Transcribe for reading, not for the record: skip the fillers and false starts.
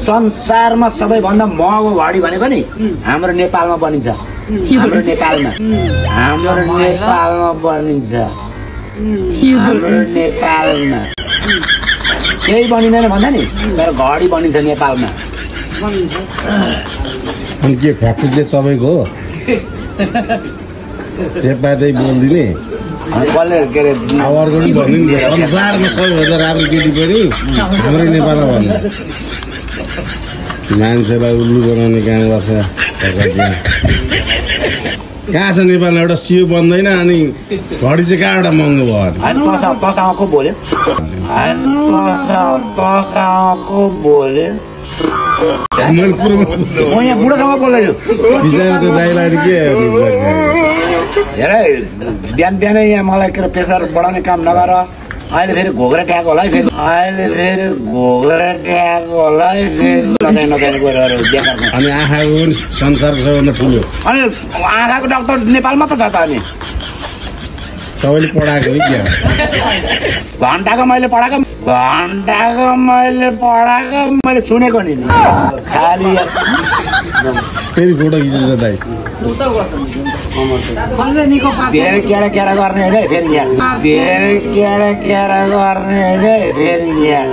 संसारमा सबैभन्दा महँगो घडी भनेको नि हाम्रो नेपालमा बनिन्छ। हाम्रो नेपालमा बनिन्छ। हाम्रो नेपालमा केही बनिँदैन भन्दा नि, तर घडी बनिन्छ नेपालमा। अनि के फ्याक्ट्री चाहिँ तपाईँको हो? चेपादै बोलिदिने कसले के अरे अर्को पनि भनिदिनु नि, संसारमा सबैभन्दा राम्रो केटी पनि हाम्रो नेपालमा भन्नु। मान्छेलाई उल्लु बनाउने काम गर्छ। कहाँ छ नेपालमा एउटा सियो बन्दैन, अनि घडी चाहिँ कहाँबाट महँगो भयो? तँसँग बोल्यो म यहाँ बुढोसँग बोल्दैछु। बिचरा त दाइलाई के हेर बिहान बिहानै यहाँ मलाई के प्रेसर बढाउने काम नगर। अहिले फेरि घोगरा ट्याएको होला है, फेरि नचाहिने गएर बेकारको। अनि आँखाको पनि संसारको सबैभन्दा ठुलो। अनि आँखाको डाक्टर नेपालमा त छ त। अनि तपाईँले पढाएको है क्या? घन्टाको मैले पढाएको मैले सुनेको नि। खालि फेरि फोटो खिचिन्छ दाइ। धेरै क्यारा गर्ने होइन है फेरि यहाँ। धेरै क्यारा गर्ने होइन है फेरि यहाँ।